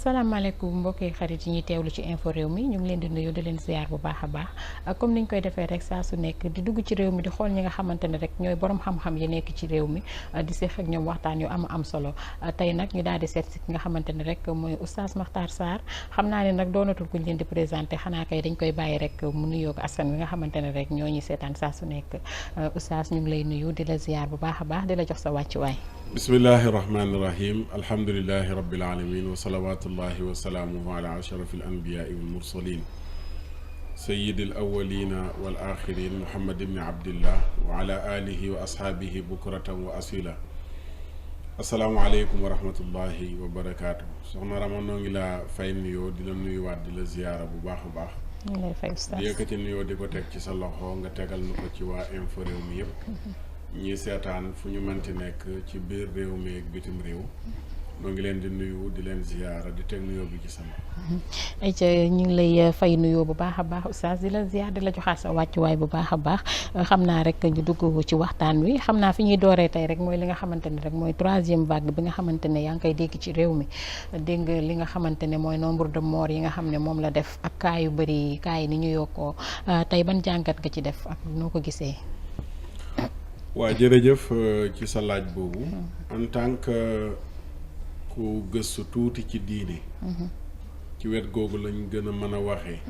asalaamaaleykum mbokki xarit yi ñuy teewlu ci info réew mi ñu ngi leen di nuyu di leen ziar bu baax a baax comme niñ koy defee rek saa su nekk di dugg ci réew mi di xool ñi nga xamante ne rek ñooy borom xam-xam yi nekk ci réew mi di seq ak ñoom waxtaan yu am solo tey nag ñu daal di seet si ki nga xamante ne rek mooy oustaz Makhtar Sarr xam naa ne nag doonatul kuñ leen di présenté xanaa kay dañ koy bàyyi rek mu nuyoo ak askan wi nga xamante ne rek ñoo ñuy seetaan saa su nekk oustaz ñu ngi lay nuyu di la ziar bu baax a baax di la jox sa wàccuwaay. bismillahi irrahmani irrahim alhamdulilahi rabbil alamin wa salawatullahi wa salaamuhu ala ashrafi al anbiyaai wal mursalin sayidi al awalina wal axirin muhammad ibni abdillah wa ala alihi wa ashaabihi bukratan wa asila asalaamualeykum wa rahmatullahi wa barakaatu soxna Rama noo ngi la fay nuyoo di la nuyuwaat di la ziyaara bu baax a baax ñu lay fay oustaz di yëkkati nuyoo di ko teg ci sa loxo nga tegal na ko ci waa info réew mi yëpp ñii seetaan fu ñu mënti nekk ci biir réew mi ak bitim réew noo ngi leen di nuyu di leen ziyaara di teg nuyoo bi ci sama ayca ñu ngi lay fay nuyoo bu baax a baax oustaz di la ziar di la joxaat sa wàccuwaay bu baax a baax xam naa rek ñu dugg ci waxtaan wi xam naa fi ñuy dooree tey rek mooy li nga xamante ne rek mooy troisième vague bi nga xamante ne yaa ngi koy dégg ci réew mi dégg nga li nga xamante ne mooy nombre de morts yi nga xam ne moom la def ak cas yu bëri cas yi ni ñu yokkoo tey ban jàngat nga ci def ak noo ko gisee. waa jërëjëf ci sa laaj boobu en tant que ku gëstu tuuti ci diine ci wet googu lañ gën a mën a waxee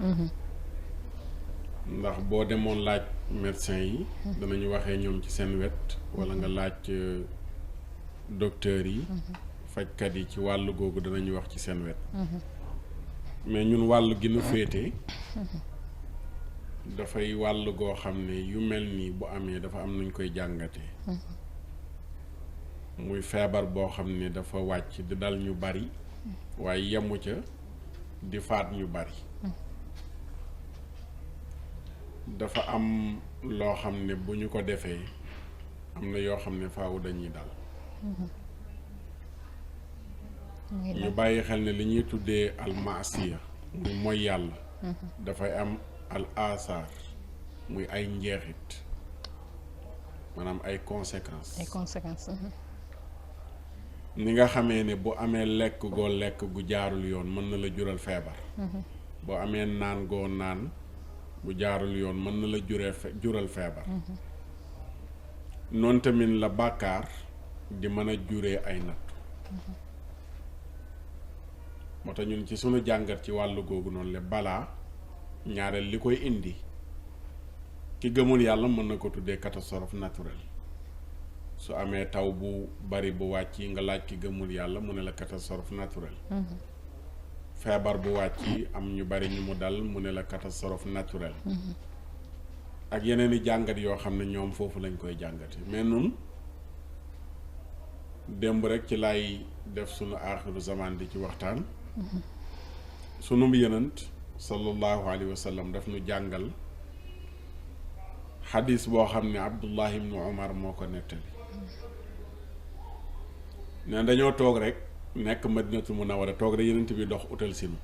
ndax boo demoon laaj médecin yi danañu waxee ñoom ci seen wet walla nga laaj docteur yi fajkat yi ci wàll googu danañu wax ci seen wet mais ñun wàll gi nu féete dafay wàll goo xam ne yu mel nii bu amee dafa am nuñ koy jàngatee muy feebar boo xam ne dafa wàcc di dal ñu bari waaye yemu ca di faat ñu bari dafa am loo xam ne bu ñu ko defee am na yoo xam ne faaw dañuy dal ñu bàyyi xel ne li ñuy tuddee almasiya muy mooy yàlla dafay am al asaar muy ay njeexit maanaam ay conséquences ni nga xamee ne bu amee lekk goo lekk gu jaarul yoon mën na la jural feebar boo amee naan goo naan bu jaarul yoon mën na la jural feebar noonu tamit la bàkkaar di mën a juree ay nattu moo tax ñun ci sunu jàngat ci wàllu googu noonu la balaa ñaareel li koy indi ki gëmul yàlla mën na ko tuddee catastrophe naturelle su amee taw bu bari bu wàcc nga laaj ki gëmul yàlla mu ne la catastrophe naturelle feebar bu wàcc am ñu bari ñu mu dal mu ne la catastrophe naturelle ak yeneen i jàngat yoo xam ne ñoom foofu lañ koy jàngate mais nun démb rek ci lay def sunu aaxiru zaman di ci waxtaan sunu yenant sallallahu alayhi wa sallam daf nu jàngal xadis boo xam ne Abdullah ibnu Umar moo ko nettali ne dañoo toog rek nekk Madinatu Munawwara toog rek yenent bi dox utal sinu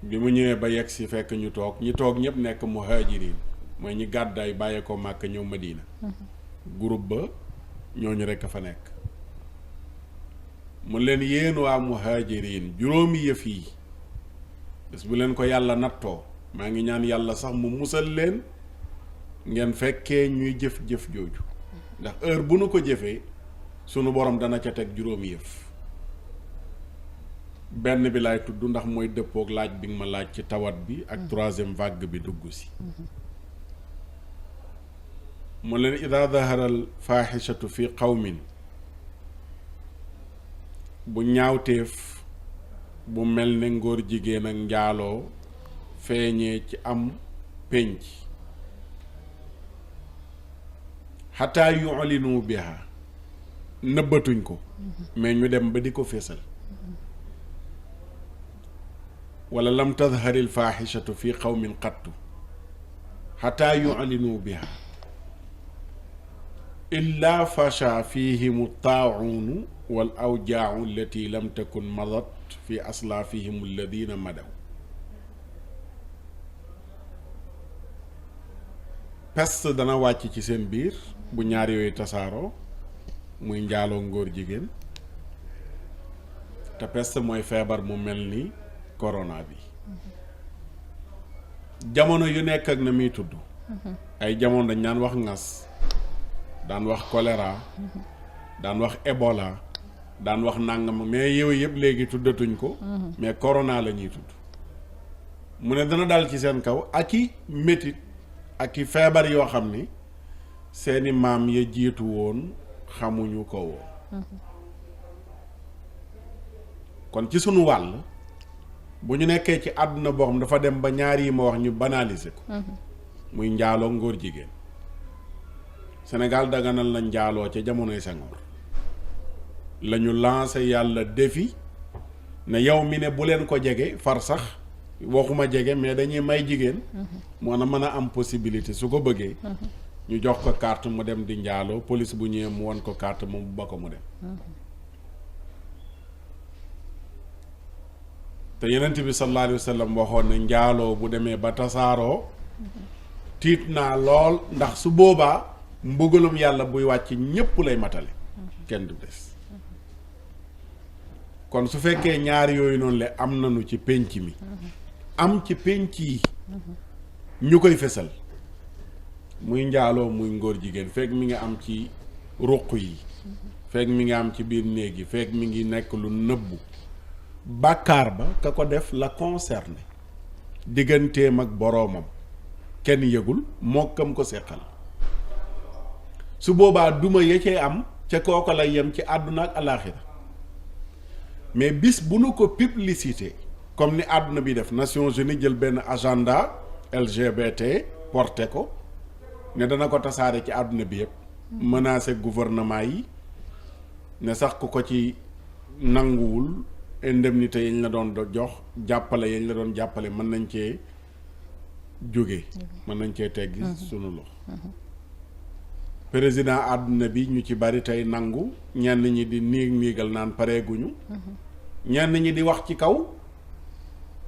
bi mu ñëwee ba yegg si fekk ñu toog ñi toog ñëpp nekk muhaajiriin mooy ñi gàddaay bàyyee ko Màkka ñëw Madina groupe ba ñooñu rek a fa nekk mu leen yéen waa muhaajiriin juróomi yëf yi bés bu leen ko yàlla nattoo maa ngi ñaan yàlla sax mu musal leen ngeen fekkee ñuy jëf-jëf jooju ndax heure bu nu ko jëfee sunu borom dana ca teg juróomi yëf benn bi laay tudd ndax mooy dëppook laaj bi nga ma laaj ci tawat bi ak troisième vague bi dugg si mu leen ida daharal faaxishatu fi qawmin bu ñaawteef bu mel ne ngóor jigéen ak njaaloo feeñee ci am pénc xataa yu'linu biha nëbbatuñ ko mais ñu dem ba di ko fésal wala lam tadharil faaxishatu fi qawmin qattu xataa yu'linu biha illa fasha fihim taa'unu wal awjaa'u allati lam takun madat fi aslaafihim alladina madaw peste dana wàcc ci seen biir bu ñaar yooyu tasaaroo muy njaaloo ngóor jigéen te peste mooy feebar mu mel ni corona bi jamono yu nekk ak na muy tudd ay jamono dañ daan wax ngas daan wax choléra daan wax Ebola daan wax nangam mais yooyu yëpp léegi tuddatuñ ko mais corona la ñuy tudd mu ne dana dal ci seen kaw ak i métit ak i feebar yoo xam ni seeni maam ya jiitu woon xamuñu ko woon kon ci sunu wàll bu ñu nekkee ci àdduna boo xam dafa dem ba ñaar yi ma wax ñu banaliser ko muy njaaloo ngóor jigéen Sénégal daganal na njaaloo ca jamonoy Senghor la ñu lancé yàlla défi ne yow mi ne bu leen ko jege far sax waxuma jege mais dañuy may jigéen moo na mën a am possibilité su ko bëggee ñu jox ko carte mu dem di njaaloo police bu ñëwee mu won ko carte moom bu ba ko mu dem te Yonent bi sallallahu alayhi wa sallam waxoon ne njaaloo bu demee ba tasaaroo tiit naa lool ndax su boobaa mbugalum yàlla buy wàcc ñépp lay matale kenn du des kon su fekkee ñaar yooyu noonu le am nañu ci pénc mi am ci pénc yi ñu koy fesal muy njaaloo muy ngóor jigéen fekk mi ngi am ci ruq yi fekk mi ngi am ci biir néeg yi fekk mi ngi nekk lu nëbbu bàkkaar ba ka ko def la concerné digganteem ak boroomam kenn yëgul mokkam ko seqal su boobaa duma ya cee am ca kooko lay yem ci àdduna ak alaaxira mais bis bu nu ko publicité comme ni àdduna bi def Nations Unies jël benn agenda LGBT porté ko ne dana ko tasaare ci àdduna bi yëpp menacé gouvernement yi ne sax ku ko ci nanguwul indemnité yañ la doon jox jàppale yañ la doon jàppale mën nañ cee jóge mën nañ cee teggi sunu loxo président àdduna bi ñu ci bari tey nangu ñenn ñi di niigal naan pareeguñu ñenn ñi di wax ci kaw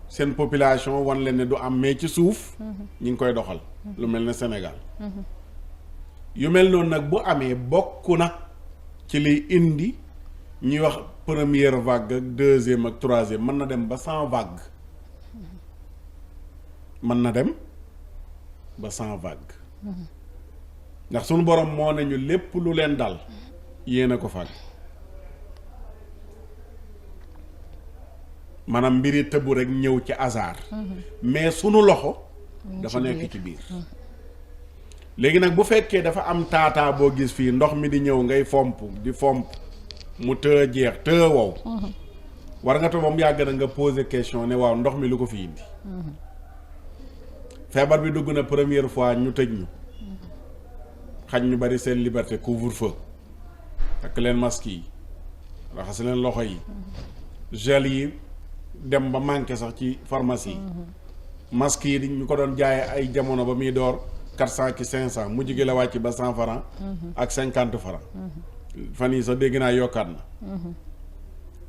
seen population wan leen ne du am mais ci suuf ñi ngi koy doxal lu mel ne Sénégal yu mel noonu nag bu amee bokk na ci liy indi ñuy wax première vague ak deuxième ak troisième mën na dem ba 100 vague mën na dem ba 100 vague ndax sunu borom moo nañu lépp lu leen dal yéen a ko fàgg maanaam mbiri tëbu rek ñëw ci hasard mais sunu loxo dafa nekk ci biir léegi nag bu fekkee dafa am taataa boo gis fii ndox mi di ñëw ngay fomp di fomp mu të jeex të wow war nga to moom yàgg na nga poser question ne waaw ndox mi lu ko fi indi feebar bi dugg na première fois ñu tëj ñu xañ ñu bari seen liberté couvre-feu takk leen masque yi raxas leen loxo yi gel yi dem ba manqué sax ci pharmacie yi masque yi ñu ko doon jaaye ay jamono ba muy door 400 ki 500 mujj gi la wàcc ba 100 francs ak 50 francs fan yi sax dégg naa yokkaat na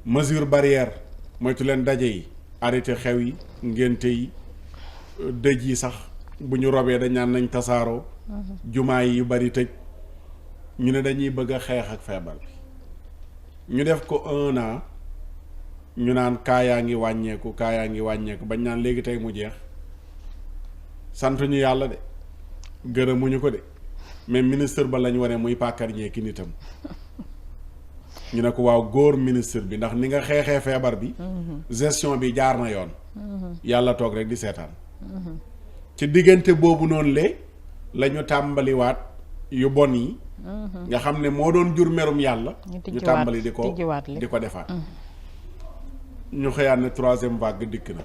mesure barrière moytu leen daje yi arrêté xew yi ngénte yi dëj yi sax bu ñu robee dañ naan nañ tasaaroo jumaa yi yu bari tëj ñu ne dañuy bëgg a xeex ak feebar bi ñu def ko 1 an ñu naan kaa ngi wàññeeku bañ naan léegi tey mu jeex sant ñu yàlla de gërëmuñu ko de mais ministre ba lañ wane muy pàkkar ñee ki nitam ñu ne ko waaw góor ministre bi ndax ni nga xeexee feebar bi gestion bi jaar na yoon yàlla toog rek di seetaan ci diggante boobu noonu la ñu tàmbaliwaat yu bon yi nga xam ne moo doon jur merum yàlla ñu tàmbali di ko defaat ñu xëyaat ne 3e vague dikk na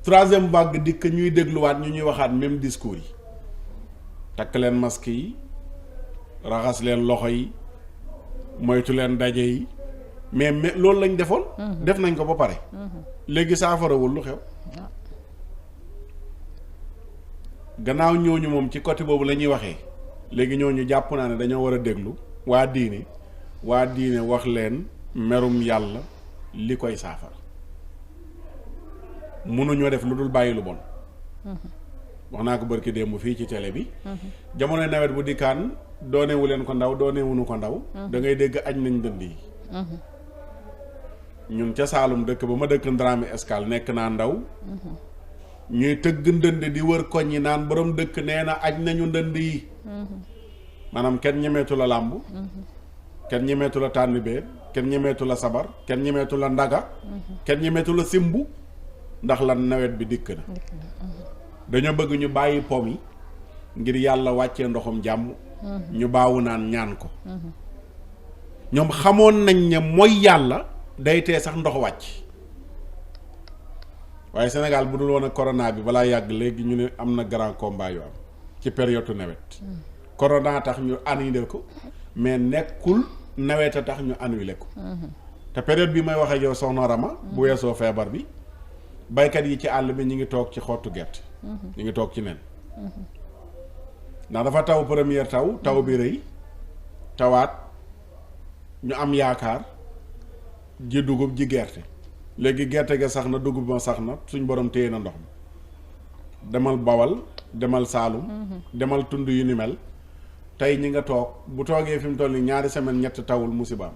3e vague dikk ñuy dégluwaat ñu ñuy waxaat même discours yi takk leen masque yi raxas leen loxo yi moytu leen daje yi mais loolu lañ defoon def nañ ko ba pare léegi saafarawul lu xew gannaaw ñooñu moom ci côté boobu la ñuy waxee léegi ñooñu jàpp naa ne dañoo war a déglu waa diine wax leen merum yàlla li koy saafara mënuñoo def lu dul bàyyi lu bon wax naa ko barki démb fii ci télé bi jamono nawet bu dikkaan doonewu leen ko ndaw doonewunu ko ndaw da ngay dégg añ nañ dënd yi ñun ca Saalum dëkk ba ma dëkk Ndramé Escale nekk naa ndaw ñuy tëgg ndënd di wër koñ yi naan borom dëkk nee na aj nañu ndënd yi maanaam kenn ñemeetu la làmb kenn ñemeetu la tànnibéer kenn ñemeetu la sabar kenn ñemeetu la ndaga kenn ñemeetu la simbu ndax lan nawet bi dikk na dañoo bëgg ñu bàyyi pom yi ngir yàlla wàccee ndoxum jàmm ñu baawu naan ñaan ko ñoom xamoon nañ ne mooy yàlla day tee sax ndox wàcc waaye Sénégal bu dul woon a corona bi balaa yàgg léegi ñu ne am na grand combat yu am ci période nawet corona tax ñu annulé ko mais nekkul nawet a tax ñu annulé ko te période bi may wax ak yow soxna Rama bu weesoo feebar bi baykat yi ci àll bi ñu ngi toog ci xottu gerte ñu ngi toog ci nen ndax dafa taw première taw bi rëy tawaat ñu am yaakaar ji dugub ji gerte léegi gerte ga sax na dugub ma sax na suñ borom téye na ndox mi demal Bawal demal Saalum demal tund yu ni mel tey ñi nga toog bu toogee fi mu toll nii ñaari semaine ñett tawul musibaam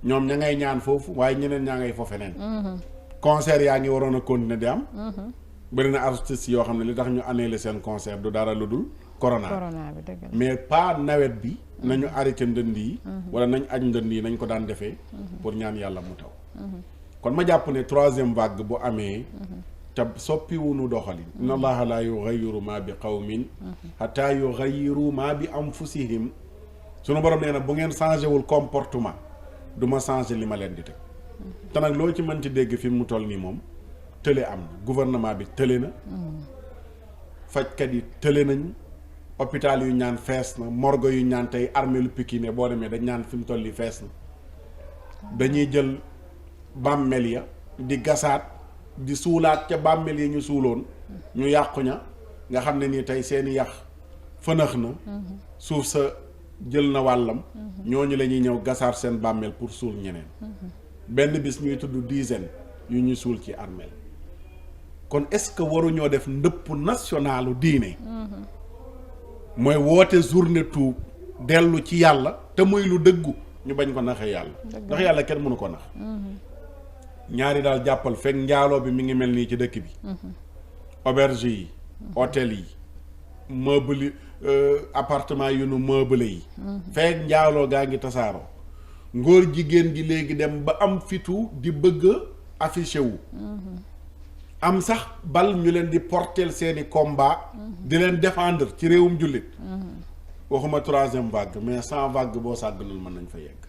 ñoom ña ngay ñaan foofu waaye ñeneen ñaa ngay foofu feneen concert yaa ngi waroon a continuer di am bëri na artistes yoo xam ne li tax ñu annulé seen concert du dara lu dul corona bi dëgg la mais pas nawet bi nañu arrêté ndënd yi wala nañ aj ndënd yi nañ ko daan defee pour ñaan yàlla mu taw kon ma jàpp ne troisième vague bu amee te soppiwunu doxalin inna allaha la yughayyiru ma bi qawmin hatta yughayyiru ma bi anfusihim sunu borom nee na bu ngeen changé wul comportement du ma changé li ma leen di teg te nag loo ci mën ci dégg fi mu toll nii moom tële am na gouvernement bi tële na fajkat yi tële nañu hôpital yu ñaan fees na morgue yu ñaan tey armée lu Pikine boo demee dañ ñaan fi mu toll nii fees na dañuy jël bàmmeel ya di gasaat di suulaat ca bàmmeel yi ñu suuloon ñu yàqu ña nga xam ne nii tey seeni yàq fënax na suuf sa jël na wàllam ñooñu la ñuy ñëw gasaat seen bàmmeel pour suul ñeneen benn bis ñuy tudd dizaine yu ñu suul ci armeel kon est-ce que waruñoo def ndëpp nationalu diine mooy woote journée tuub dellu ci yàlla te muy lu dëggu ñu bañ ko naxee yàlla ndax yàlla kenn mënu ko nax ñaari daal jàppal fekk njaaloo bi mi ngi mel nii ci dëkk bi auberge yi hôtel yi meuble appartement yu nu meuble yi fekk njaaloo gaa ngi tasaaroo ngóor jigéen gi léegi dem ba am fitu di bëgg affiché wu am sax bal ñu leen di porter seeni combat di leen défendre ci réewum jullit waxuma troisième vague mais 100 vague boo sàgganul mën nañ fa yegg